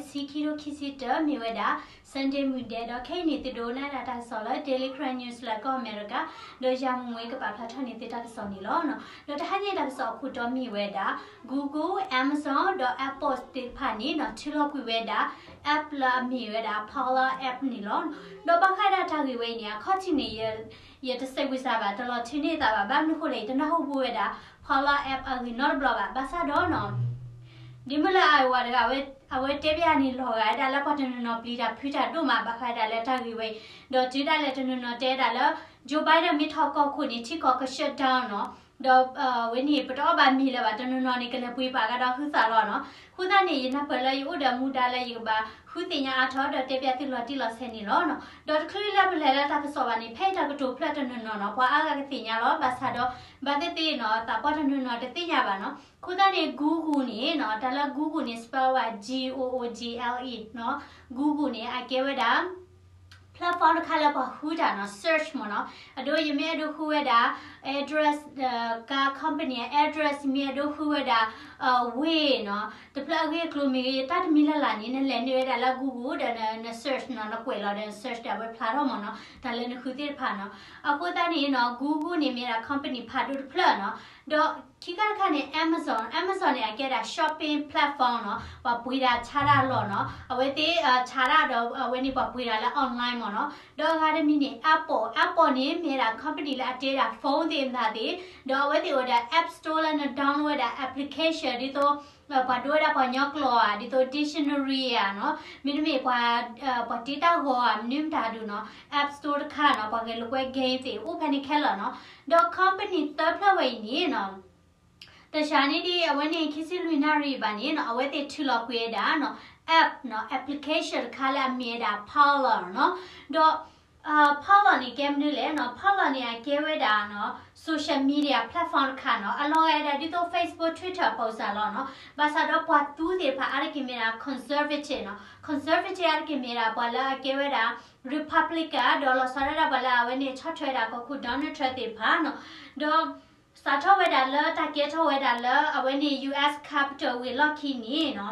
ဆံခံဒိၣ်ခံဆံတၢ မ့ၢ်ဝဲဒၣ် Sunday မုၢ်ဒဲး ဒီးခဲအံၤန့ၣ် သုဒိးနၣ်ဒၣ်တၢ်ကစီၣ်လၢ Daily Karen News လၢကီၢ်အမဲရကၤ, ဒီးယၤမူဝဲကပာ်ဖျါထီၣ်န့ၢ်သုတၢ်ကစီၣ်န့ၣ်လီၤ. ဒီးတဟါညါတၢ်ကစီၣ်အခိၣ်တီမ့ၢ်ဝဲဒၣ် Google, Amazon ဒီး Apple သ့ၣ်တဖၣ်န့ၣ်နီၤ ထုးလီၤကွံာ်ဝဲဒၣ် app လၢအမ့ၢ်ဝဲဒၣ် Parler app န့ၣ်လီၤ. ဒီးဘၣ်ဃးဒၣ်တၢ်ဂ့ၢ်ဝဲအံၤန့ၣ် အခီၣ်ထံးန့ၣ် ယတစဲးဝံၤစးဘၣ် တလီၤထုးန့ၢ်သးဘၣ် ဘၣ်မနုၤဃိလဲၣ် ယတနၢ်ဟူဘၣ်ဝဲဒၣ် Parler app အဂ့ၢ်နီတဘျီဘၣ် ဘၣ်ဆၣ်ဒီးနီၤ ဒ်မုၢ်လၢအဝၤတဂၤ အဝဲတဲဘၣ်န့ၣ် လီၤဂာ်ဝဲဒၣ်လၢပှၤတနီၤနီၤပျံၤတၢ်ဖုးတၢ်ဒိၣ်မး ဘၣ်ဃးဒၣ်လၢတၢ်ဂ့ၢ်ဝဲအံၤ, ဒီးတုၤဒၣ်လဲာ်တနီၤနီၤတဲဒၣ်လၢ Joe Biden မ့ၢ်ထီၣ်ကီၢ်ခိၣ်န့ၣ် ထံကီၢ်က shut down နီၤ, ဒီးအဝဲန့ၣ် ပတအီၣ်ဘၣ်မ့ၤလၢၤဘၣ် တနီၤနီၤန့ၣ် ကလဲၤပှ့ၤပာ်ကဒီးဟုသးလီၤနီၤ. အဃိသတးန့ၣ် ယနၢ်ပၢၢ်လၢယအိၣ်ဒီးမူဒါလၢယကဘၣ်ဃုသ့ၣ်ညါအါထီၣ် ဒီးတဲပျးသုလီၤတံၢ်လီၤဆဲးန့ၣ်လီၤ. ဒီးတချုးလၢပလဲၤလၢတၢ်ကစီၣ်ဘၣ်န့ၣ် ဖဲအံၤတၢ်ကတိၤဖျၢၣ်တနီၤနီၤနီၤ ပှၤအါဂၤကသ့ၣ်ညါလီၤ ဘၣ်ဆၣ်ဒီး ဘၣ်သ့ၣ်သ့ၣ်နီၤ သးပှၢ်တနီၤနီၤတသ့ၣ်ညါဘၣ်နီၤ. အဃိသတးန့ၣ် Google န့ၣ်နီၤ တၢ်လၢ Google န့ၣ် spell ဝဲ G O O G L E နီၤ, Google န့ၣ် အကဲဝဲဒၣ် platform တခါလၢပှၤဃုတၢ်နီၤ search မ့ၢ်နီၤ, အဒိ ယမ့ၢ်အဲၣ်ဒိးဃုဝဲဒၣ် address ကါ company address မ့ၢ်အဲၣ်ဒိးဃုဝဲဒၣ် ဝ့ၢ်နီၤ တဖျၢၣ်အဂ့ၢ်အကျိၤမ့ၢ်ဂ့ၤ တၢ်တမံၤလၢ်လၢ်န့ၣ် နလဲၤနုာ်ဝဲဒၣ်လၢ Google ဒီးန search နီၤ နကွဲးလီၤဒီး search ဒီးအဝဲဖျါထီၣ်မ့ၢ်နီၤ တၢ်လၢနဃုသ့ၣ်တဖၣ်နီၤ. အဃိသတးန့ၣ်နီၤ Google န့ၣ်မ့ၢ်ဒၣ် company ဖးဒိၣ်တဖျၢၣ်နီၤ. ဒီးခံခါတခါန့ၣ် Amazon, Amazon န့ၣ် အကဲဒၣ် shopping platform နီၤ, ပှၤပှ့ၤတၢ်ဆါတၢ်အလီၢ်နီၤ, အဝဲသ့ၣ်ဆါတၢ်ဒီးအဝဲန့ၣ်ပှၤပှ့ၤတၢ်လၢ online မ့ၢ်နီၤ. ဒီးအဂၤတမံၤန့ၣ် Apple, Apple န့ၣ် မ့ၢ်ဒၣ် company လၢအတ့ဒၣ် phone သ့ၣ်မတၤသ့ၣ်, ဒီးအဝဲသ့ၣ်အိၣ်ဝဲဒၣ် App Store လၢန download ဝဲဒၣ် application ဒ်သိး ပှၤဒိဝဲဒၣ်ပှၤကညီကျိာ်ဧါ, ဒ်သိး dictionary ဧါနီၤ, မ့တမ့ၢ်ပှၤ ပှၤတ့တၢ်ဂီၤဧါ, မနုၤမတၤဒုးနီၤ, App Store တခါနီၤ, ပှၤဂဲၤလိာ်ကွဲ game သ့ၣ် အိၣ်ဖဲန့ၣ်ခဲလၢာ်နီၤ. ဒီး company သၢဖျၢၣ်ဝဲအံၤန့ၣ်နီၤ, တၢ်ဆါန့ၣ်ဒ်အဝဲန့ၣ် ခံဆံလွံၢ်နၣ်ရံၣ်ဘၣ်န့ၣ်နီၤ, အဝဲသ့ၣ်ထုးလီၤကွံာ်ဝဲဒၣ်နီၤ, app နီၤ, application တခါလၢအမ့ၢ်ဝဲဒၣ် Parler နီၤ. ဒီး Parler န့ၣ် ကဲမနုၤလဲၣ်နီၤ, Parler န့ၣ် အကဲဝဲဒၣ်နီၤ social media platform တခါနီၤ, အလီၤဂာ်ဒၣ်ဒ်သိး Facebook, Twitter အပူၤစ့ၢ်လီၤနီၤ. ဘၣ်ဆၣ်ဒီးပှၤသူသ့ၣ်တဖၣ်အါတက့ၢ်မ့ၢ်ဒၣ် conservative နီၤ, conservative အါတက့ၢ်မ့ၢ်ဒၣ်ပှၤလၢအကဲဝဲဒၣ် Republican ဒီးလီၤဆီဒၣ်တၢ်ပှၤလၢအဝဲန့ၣ်ဆီၣ်ထွဲဒၣ်ကီၢ်ခိၣ် Donald Trump သ့ၣ်တဖၣ်နီၤ. ဒီးစးထီၣ်ဝဲဒၣ်လၢတၢ်ကဲထီၣ်ဝဲဒၣ်လၢအဝဲန့ၣ် U S Capitol ဝံၤအလီၢ်ခံန့ၣ်နီၤ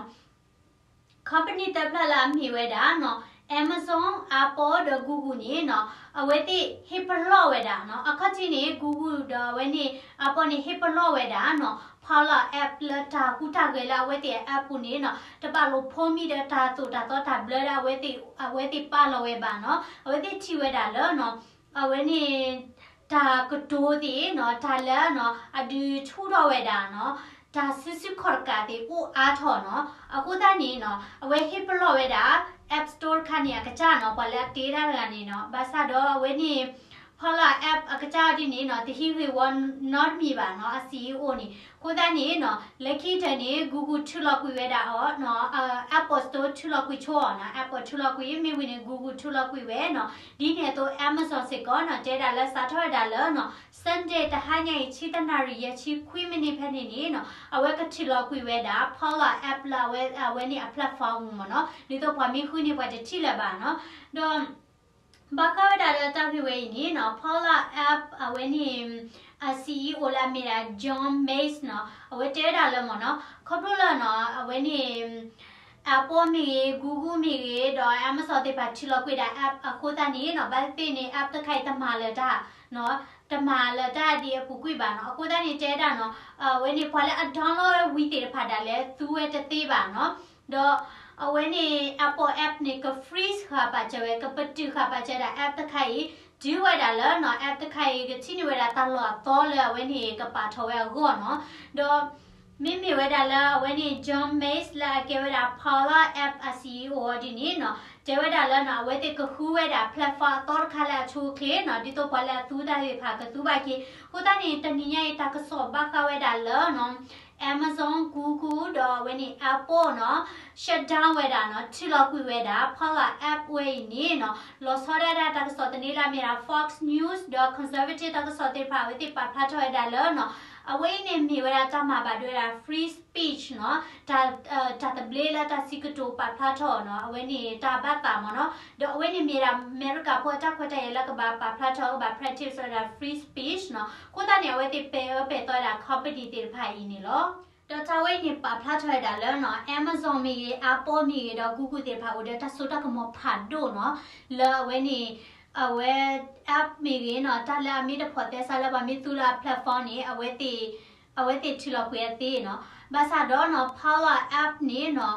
company သၢဖျၢၣ်လၢအမ့ၢ်ဝဲဒၣ်နီၤ Amazon, Apple ဒီး Google န့ၣ်နီၤ, အဝဲသ့ၣ်ဟ့ၣ်ပလီၢ်ဝဲဒၣ်နီၤ, အခီၣ်ထံးန့ၣ် Google ဒီးအဝဲန့ၣ် Apple န့ၣ် ဟ့ၣ်ပလီၢ်ဝဲဒၣ်နီၤ Parler app လၢတၢ်ဟူးတၢ်ဂဲၤလၢအဝဲသ့ၣ်အ app ပူၤန့ၣ်နီၤ, တဘၣ်လိာ်ဖိးမံဒီးတၢ်သိၣ်တၢ်သီတၢ်ဘျၢလၢအဝဲသ့ၣ် အဝဲသ့ၣ်ပာ်လီၤဝဲဘၣ်နီၤ. အဝဲသ့ၣ်ထံၣ်ဝဲဒၣ်လၢနီၤ အဝဲန့ၣ် တၢ်ကတိၤသ့ၣ်နီၤ, တၢ်လၢနီၤ အဒုးထူးထီၣ်ဝဲဒၣ်နီၤ, တၢ်စုဆူၣ်ခီၣ်တကးသ့ၣ်အိၣ်အါထီၣ်နီၤ. အဃိသတးန့ၣ်နီၤ အဝဲဟ့ၣ်ပလီၢ်ဝဲဒၣ် App Store တခါန့ၣ် အကစၢ်နီၤ, ပှၤလၢအတ့တၢ်တဂၤန့ၣ်နီၤ. ဘၣ်ဆၣ်ဒီးအဝဲန့ၣ် Parler app အကစၢ်ဒ်န့ၣ်နီၤ တဟံးဂ့ၢ်ဝီနီတမံၤဘၣ်နီၤ, အ CEO န့ၣ်. အဃိသတးန့ၣ်နီၤ လၢခံကတၢၢ်န့ၣ် Google ထုးလီၤကွံာ်ဝဲဒၣ်အီၤနီၤ, Apple Store ထုးလီၤကွံာ်ဆိအီၤနီၤ, Apple ထုးလီၤကွံာ် မ့ၢ်ဝံၤန့ၣ် Google ထုးလီၤကွံာ်ဝဲနီၤ. ဒ်န့ၣ်အသိး Amazon စ့ၢ်ကီးနီၤ တဲဒၣ်လၢစးထီၣ်ဝဲဒၣ်လၢနီၤ Sunday တဟါညါအံၤ ဆံတနၣ်ရံၣ် ယဲၢ်ဆံခွံမံးနံးဖဲန့ၣ်န့ၣ်နီၤ အဝဲကထုးလီၤကွံာ်ဝဲဒၣ် Parler app လၢအဝဲ အဝဲန့ၣ်အ platform မ့ၢ်နီၤ, ဒ်သိးပှၤမ့ၢ်ဃုန့ၣ် ပှၤတထံၣ်လၢၤဘၣ်နီၤ. ဒီး ဘၣ်ဃးဝဲဒၣ်လၢတၢ်ဂ့ၢ်ဝဲအံၤန့ၣ်နီၤ Parler app အဝဲန့ၣ် အ CEO လၢအမ့ၢ်ဒၣ် John Mace နီၤ အဝဲတဲဝဲဒၣ်လၢမ့ၢ်နီၤ ခီဖျိလၢနီၤ အဝဲန့ၣ် Apple မ့ၢ်ဂ့ၤ Google မ့ၢ်ဂ့ၤ ဒီး Amazon သ့ၣ်တဖၣ်ထုးလီၤကွံာ်ဒၣ် app အဃိသတးန့ၣ်နီၤ ဘၣ်သ့ၣ်သ့ၣ်န့ၣ် app တခါအံၤတမၤလၢၤတၢ်နီၤ တမၤလၢၤတၢ်ဒ်အပူၤကွံာ်ဘၣ်နီၤ. အဃိသတးန့ၣ် တဲဒၣ်နီၤ အဝဲန့ၣ် ပှၤလၢအ download ဝဲဝံၤသ့ၣ်တဖၣ်ဒၣ်လဲာ် သူဝဲတသ့ဘၣ်နီၤ. ဒီးအဝဲန့ၣ် Apple app န့ၣ် က freeze ဃာ်ပာ်စၢၤဝဲ ကပတုာ်ဃာ်ပာ်စၢၤဒၣ် app တခါအံၤ တုၤဝဲဒၣ်လၢနီၤ app တခါအံၤ ကထံၣ်န့ၢ်ဝဲဒၣ်တၢ်လီၢ်အသီလၢအဝဲန့ၣ် ကပာ်ထီၣ်ဝဲအဂီၢ်နီၤ. ဒီး မ့မ့ၢ်ဝဲဒၣ်လၢအဝဲန့ၣ် John Mace လၢအကဲဝဲဒၣ် Parler app အ CEO အီၤဒ်န့ၣ်နီၤ တဲဝဲဒၣ်လၢနီၤ အဝဲသ့ၣ်ကဃုဝဲဒၣ် platform အသီတခါလၢအဆိအချ့နီၤ ဒ်သိးပှၤလၢအသူတၢ်သ့ၣ်တဖၣ်ကသူဘၣ်က့ၤ. အဃိသတးန့ၣ် တနံၤညါအံၤတၢ်ကစီၣ်ဘၣ်ဃးဝဲဒၣ်လၢနီၤ Amazon, Google ဒီးအဝဲန့ၣ် Apple နီၤ shut down ဝဲဒၣ်နီၤ ထုးလီၤကွံာ်ဝဲဒၣ် Parler app ဝဲအံၤန့ၣ်နီၤ လီၤဆီဒၣ်တၢ် တၢ်ကစီၣ်သန့လၢအမ့ၢ်ဒၣ် Fox News ဒီး conservative တၢ်ကစီၣ်သ့ၣ်တဖၣ် အဝဲသ့ၣ်ပာ်ဖျါထီၣ်ဝဲဒၣ်လၢနီၤ အဝဲအံၤန့ၣ်မ့ၢ်ဝဲဒၣ်တၢ်မၤဘၣ်ဒိဝဲဒၣ် free speech နီၤ တၢ် တၢ်သဘျ့လၢတၢ်စံးကတိၤပာ်ဖျါထီၣ်နီၤ အဝဲန့ၣ်တၢ်ဘၣ်သးမ့ၢ်နီၤ ဒီးအဝဲန့ၣ်မ့ၢ်ဒၣ် အမဲရကၤဖိအတၢ်ခွဲးတၢ်ယာ်လၢကဘၣ်ပာ်ဖျါထီၣ် ကဘၣ် practice ဝဲဒၣ် free speech နီၤ အဃိသတးန့ၣ် အဝဲသ့ၣ်ပဲာ်အၢပဲာ်သီဝဲဒၣ် company သ့ၣ်တဖၣ်အံၤန့ၣ်လီၤ. ဒီးတၢ်ဝဲအံၤန့ၣ် ပာ်ဖျါထီၣ်ဝဲဒၣ်လၢနီၤ Amazon မ့ၢ်ဂ့ၤ, Apple မ့ၢ်ဂ့ၤ, ဒီး Google သ့ၣ်တဖၣ်အိၣ်ဒီးတၢ်စိတၢ်ကမီၤဖးဒိၣ်နီၤ, လၢအဝဲန့ၣ် အဝဲ app မ့ၢ်ဂ့ၤနီၤ, တၢ်လၢအမ့ၢ်တဖိးသဲစးလၢပှၤမ့ၢ်သူလၢအ platform န့ၣ် အဝဲသ့ၣ်ထုးလီၤကွံာ်အသ့နီၤ. ဘၣ်ဆၣ်ဒီးနီၤ Power App န့ၣ်နီၤ,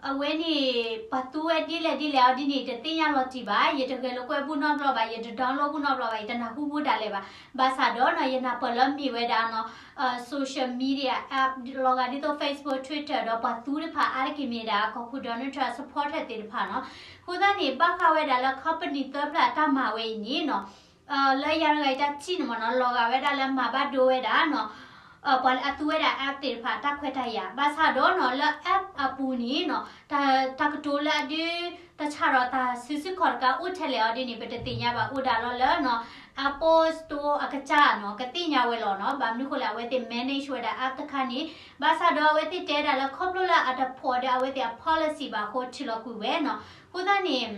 အဝဲန့ၣ် ပှၤသူဝဲဒ်လဲၣ်ဒ်လဲၣ်အီၤဒ်န့ၣ် တသ့ၣ်ညါလီၤတံၢ်ဘၣ်, ယတဂဲၤလိာ်ကွဲဘူၣ်နီတဘျီဘၣ်, ယတ download ဘူၣ်နီတဘျီဘၣ်, ယတနၢ်ဟူဘူၣ်ဒၣ်လဲာ်ဘၣ်. ဘၣ်ဆၣ်ဒီးနီၤ ယနၢ်ပၢၢ်လၢမ့ၢ်ဝဲဒၣ်နီၤ social media app လီၤဂာ်ဒ်သိး Facebook, Twitter ဒီးပှၤသူတဖၣ်အါတက့ၢ်မ့ၢ်ဒၣ် ကီၢ်ခိၣ် Donald Trump supporter သ့ၣ်တဖၣ်နီၤ. အဃိသတးန့ၣ် ဘၣ်ဃးဝဲဒၣ်လၢ company သၢဖျၢၣ်အတၢ်မၤဝဲအံၤန့ၣ်နီၤ လၢယၤတဂၤအံၤတၢ်ထံၣ်န့ၣ်မ့ၢ်နီၤ လီၤဂာ်ဝဲဒၣ်လၢမၤဘၣ်ဒိဝဲဒၣ်နီၤ ပှၤလၢအသူဝဲဒၣ် app သ့ၣ်တဖၣ်အတၢ်ခွဲးတၢ်ယာ်. ဘၣ်ဆၣ်ဒီးနီၤ လၢ app အပူၤန့ၣ်နီၤ တၢ်ကတိၤလၢအဒုး တၢ်ဆၣ်ဒီးတၢ်စုဆူၣ်ခီၣ်တကးအိၣ်ထဲလဲၣ်အီၤဒ်န့ၣ် ပတသ့ၣ်ညါဘၣ်, အိၣ်ဒၣ်လီၤလၢနီၤ Apple Store အကစၢ်နီၤ ကသ့ၣ်ညါဝဲလီၤနီၤ. ဘၣ်မနုၤဃိလဲၣ် အဝဲသ့ၣ် manage ဝဲဒၣ် app တခါန့ၣ်. ဘၣ်ဆၣ်ဒီးအဝဲသ့ၣ်တဲဒၣ်လၢခီဖျိလၢအတဖိးဒီးအဝဲသ့ၣ်အ policy ဘၣ်အဃိထုးလီၤကွံာ်ဝဲနီၤ. အဃိသတးန့ၣ်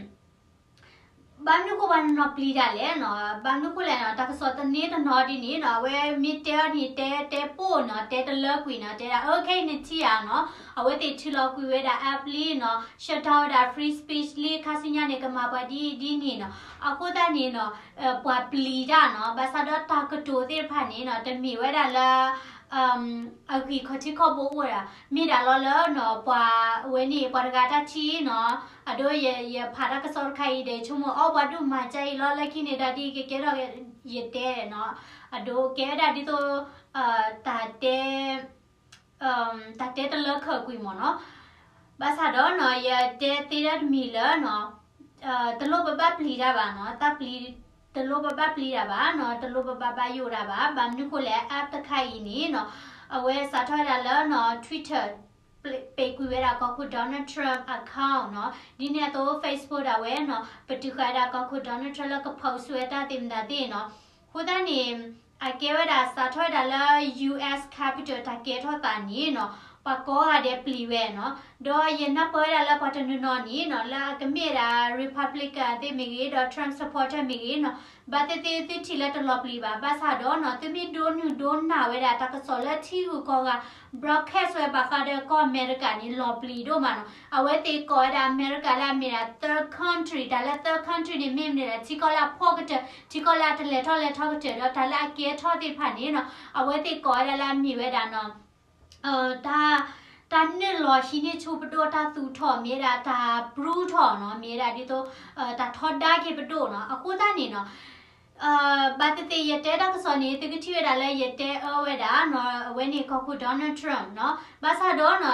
ဘၣ်မနုၤဃိပှၤနီၤပျံၤတၢ်လဲၣ်နီၤ, ဘၣ်မနုၤဃိလဲၣ်နီၤ တၢ်ကစီၣ်သန့တနီၤဒ်န့ၣ်နီၤ အဝဲမ့ၢ်တဲအီၤန့ၣ် တဲ တဲပိာ်နီၤ တဲတလၢကွံာ်နီၤ တဲဒၣ် အခဲအံၤန့ၣ်ထံၣ်ဧါနီၤ, အဝဲသ့ၣ်ထုးလီၤကွံာ်ဝဲဒၣ် app လံနီၤ shut down ဝဲဒၣ် free speech လံ ခါဆူညါန့ၣ် ကမၤပှၤဒ်အံၤဒ်န့ၣ်နီၤ. အဃိသတးန့ၣ်နီၤ ပှၤပျံၤတၢ်နီၤ, ဘၣ်ဆၣ်ဒီးတၢ်ကတိၤသ့ၣ်တဖၣ်န့ၣ်နီၤ တမ့ၢ်ဝဲဒၣ်လၢ အဂံၢ်ခီၣ်ထံးခီၣ်ဘိအိၣ်ဒၣ် မ့ၢ်ဒၣ်လီၤလၢနီၤ ပှၤဝဲန့ၣ် ပှၤတဂၤတၢ်ထံၣ်နီၤ, အဒိ ယဖးတၢ်ကစီၣ်တခါအံၤဒီး ယဆိကမိၣ်အီၤ ပှၤဒိၣ်မးကါအံၤလီၤ လၢခံန့ၣ်ဒီးဒ်ကကဲထီၣ် ယတဲနီၤ, အဒိကဲဝဲဒၣ်ဒ်သိး တၢ်တဲ တၢ်တဲတလၢခၢၣ်ကွံာ်မ့ၢ်နီၤ. ဘၣ်ဆၣ်ဒီးနီၤ ယတဲသ့တၢ်တမံၤလၢနီၤ တလိၣ်ပဘၣ်ပျံၤတၢ်ဘၣ်နီၤ, တၢ်ပျံၤ တလိၣ်ပဘၣ်ပျံၤတၢ်ဘၣ်နီၤ, တလိၣ်ပဘၣ်ဘၣ်ယိၣ်တၢ်ဘၣ်. ဘၣ်မနုၤဃိလဲၣ် app တခါအံၤန့ၣ်နီၤ အဝဲစးထီၣ်ဝဲဒၣ်လၢနီၤ Twitter ပ့းကွံာ်ဝဲဒၣ်ကီၢ်ခိၣ် Donald Trump account နီၤ, ဒ်န့ၣ်အသိး Facebook ဒၣ်ဝဲနီၤ ပတုာ်ဃာ်ဝဲဒၣ်ကီၢ်ခိၣ် Donald Trump လၢက post ဝဲတၢ်သ့ၣ်မတၤသ့ၣ်နီၤ. အဃိသတးန့ၣ် အကဲဝဲဒၣ်စးထီၣ်ဝဲဒၣ်လၢ U S Capitol တၢ်ကဲထီၣ်သးန့ၣ်နီၤ ပှၤကိးဂၤဒဲးပျံၤဝဲနီၤ, ဒီးယနၢ်ပၢၢ်ဝဲဒၣ်လၢပှၤတနီၤနီၤန့ၣ်နီၤ လၢအကမ့ၢ်ဝဲဒၣ် Republican သ့ၣ်မ့ၢ်ဂ့ၤ ဒီး Trump supporter မ့ၢ်ဂ့ၤနီၤ ဘၣ်သ့ၣ်သ့ၣ်သုထံၣ်လၢတလီၤပျံၤဘၣ်. ဘၣ်ဆၣ်ဒီးနီၤ သုမ့ၢ်ဒိနုာ်ဒိနၢ်ဝဲဒၣ်တၢ်ကစီၣ်လၢထံဂုၤကီၢ်ဂၤ broadcast ဝဲဘၣ်ဃးဒီးကီၢ်အမဲရကၤန့ၣ် လီၤပျံၤဒိၣ်မးနီၤ. အဝဲသ့ၣ်ကိးဝဲဒၣ်အမဲရကၤလၢအမ့ၢ်ဒၣ် third country, တၢ်လၢ third country န့ၣ် မ့ၢ်မနုၤလဲၣ် ထံကီၢ်လၢအဖှီၣ်ကတၢၢ်, ထံကီၢ်လၢအတလဲၤထီၣ်လဲၤထီကတၢၢ် ဒီးတၢ်လၢအကဲထီၣ်သ့ၣ်တဖၣ်န့ၣ်နီၤ အဝဲသ့ၣ်ကိးဝဲဒၣ်လၢအမ့ၢ်ဝဲဒၣ်နီၤ တၢ် တၢ်နုာ်လီၤဟံးန့ၢ်ဆူပဒိၣ် တၢ်သူၣ်ထီၣ် မ့ၢ်ဝဲဒၣ်တၢ်ပြူထီၣ်နီၤ, မ့ၢ်ဝဲဒၣ်ဒ်သိး တၢ်ထီဒါက့ၤပဒိၣ်နီၤ. အဃိသတးန့ၣ်နီၤ ဘၣ်သ့ၣ်သ့ၣ်ယတဲတၢ်ကစီၣ်န့ၣ် သုကထံၣ်ဝဲဒၣ်လၢယတဲအၢဝဲဒၣ်နီၤ အဝဲန့ၣ်ကီၢ်ခိၣ် Donald Trump နီၤ. ဘၣ်ဆၣ်ဒီးနီၤ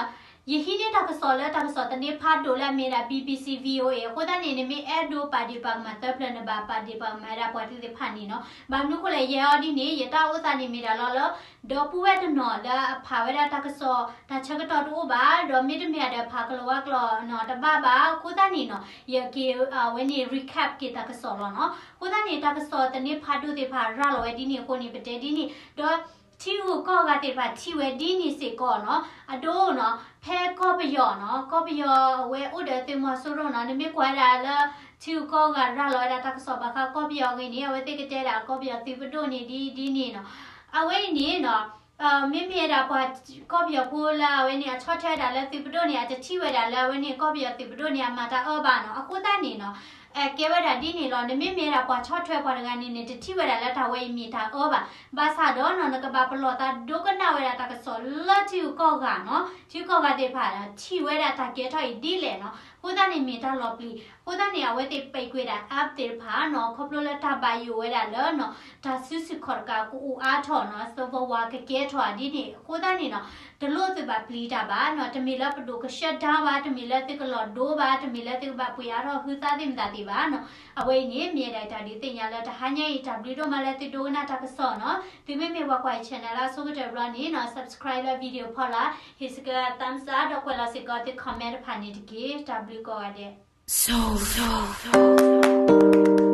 ယဟံးန့ၢ်တၢ်ကစီၣ်လၢတၢ်ကစီၣ်သန့ဖးဒိၣ်လၢအမ့ၢ်ဒၣ် B B C, V O A အဃိသတးန့ၣ် နမ့ၢ်အဲၣ်ဒိးပာ်ဒ့ၣ်ပာ်ကမၣ်သၢဖျၢၣ် နဘၣ်ပာ်ဒ့ၣ်ပာ်ကမၣ်ဝဲဒၣ်ပှၤသ့ၣ်တဖၣ်န့ၣ်နီၤ. ဘၣ်မနုၤဃိလဲၣ် ယဲအီၤဒ်န့ၣ် ယတၢ်အိၣ်သးန့ၣ်မ့ၢ်ဒၣ်လီၤလၢ ဒီပုၢ်ဝဲၢ်တနီၤလၢအဖးဝဲဒၣ်တၢ်ကစီၣ် တၢ်ဆၢကတီၢ်တအိၣ်ဘၣ် ဒီးမ့တမ့ၢ်ဒီးဖးကလီၤဝါကျိာ်နီၤ တဘၣ်ဘၣ်. အဃိသတးန့ၣ်နီၤ ယက့ၤဝဲန့ၣ် recap က့ၤတၢ်ကစီၣ်လီၤနီၤ. အဃိသတးန့ၣ် တၢ်ကစီၣ်သန့ဖးဒိၣ်သ့ၣ်တဖၣ်ရၤလီၤဝဲဒ်န့ၣ်အဃိန့ၣ် ပတဲဒ်န့ၣ် ဒီးထံဂုၤကီၢ်ဂၤသ့ၣ်တဖၣ်ထံၣ်ဝဲဒ်န့ၣ်စ့ၢ်ကီးနီၤ. အဒိနီၤ ဖဲကီၢ်ပယီၤနီၤ ကီၢ်ပယီၤအဝဲအိၣ်ဒီးသုးမီၤစိရိၤနီၤ နမ့ၢ်ကွၢ်ဝဲဒၣ်လၢ ထံဂုၤကီၢ်ဂၤရၤလီၤဝဲဒၣ်တၢ်ကစီၣ်ဘၣ်ဃးကီၢ်ပယီၤအဂ့ၢ်န့ၣ် အဝဲသ့ၣ်ကတဲဒၣ်ကီၢ်ပယီၤသုးပဒိၣ်န့ၣ်ဒ်ဒ်န့ၣ်နီၤ. အဝဲအံၤန့ၣ်နီၤ မ့မ့ၢ်ဒၣ်ပှၤကီၢ်ပယီၤဖိလၢအဝဲန့ၣ် အဆီၣ်ထွဲဒၣ်လၢသုးပဒိၣ်န့ၣ် အတထံၣ်ဝဲဒၣ်လၢအဝဲန့ၣ် ကီၢ်ပယီၤသုးပဒိၣ်န့ၣ်အမၤတၢ်အၢဘၣ်နီၤ. အဃိသတးန့ၣ်နီၤ အကဲဝဲဒၣ်ဒ်န့ၣ်လီၤ. နမ့မ့ၢ်ဒၣ်ပှၤဆီၣ်ထွဲပှၤတဂၤန့ၣ် နတထံၣ်ဝဲဒၣ်လၢတၢ်ဝဲအံၤမ့ၢ်တၢ်အၢဘၣ်. ဘၣ်ဆၣ်ဒီးနီၤ နကဘၣ်ပလီၢ်သးဒိကနၣ်ဝဲဒၣ်တၢ်ကစီၣ်လၢထံဂုၤကီၢ်ဂၤနီၤ ထံဂုၤကီၢ်ဂၤသ့ၣ်တဖၣ် ထံၣ်ဝဲဒၣ်တၢ်ကဲထီၣ်အံၤဒ်လဲၣ်နီၤ. အဃိသတးန့ၣ်မ့ၢ်တၢ်လီၤပျံၤ. အဃိသတးန့ၣ် အဝဲသ့ၣ်ပံးကွံာ်ဒၣ် app သ့ၣ်တဖၣ်နီၤ ခီဖျိလၢတၢ်ဘၣ်ယိၣ်ဝဲဒၣ်လၢနီၤ တၢ်စုဆူၣ်ခီၣ်တကးကအိၣ်အါထီၣ်နီၤ civil war ကကဲထီၣ်ဒ်န့ၣ်. အဃိသတးန့ၣ်နီၤ တလိၣ်သုဘၣ်ပျံၤတၢ်ဘၣ်နီၤ. တမ့ၢ်လၢပဒိၣ်က shut down ဘၣ်, တမ့ၢ်လၢသုကလီၤဒိဘၣ်, တမ့ၢ်လၢသုကဘၣ်ပှ့ၤအါထီၣ်ဟုသးသ့ၣ်မတၤသ့ၣ်ဘၣ်နီၤ. အဝဲအံၤန့ၣ် မ့ၢ်ဒၣ်တၢ်ဒုးသ့ၣ်ညါလၢတဟါညါအံၤ တၢ်ဘျုးဒိၣ်မးလၢသုဒိကနၣ်တၢ်ကစီၣ်နီၤ. သုမ့မ့ၢ်ပှၤကွၢ်ယ channel လၢအဆိကတၢၢ်ဘျီန့ၣ်နီၤ subscribe လၢ video ဖီလာ် ဟ့ၣ်စ့ၢ်ကီး thumbs up ဒီးကွဲးလီၤစ့ၢ်ကီးသု comment တဖၣ်န့ၣ်တက့ၢ်. တၢ်ဘျုးကိးဂၤဒဲး.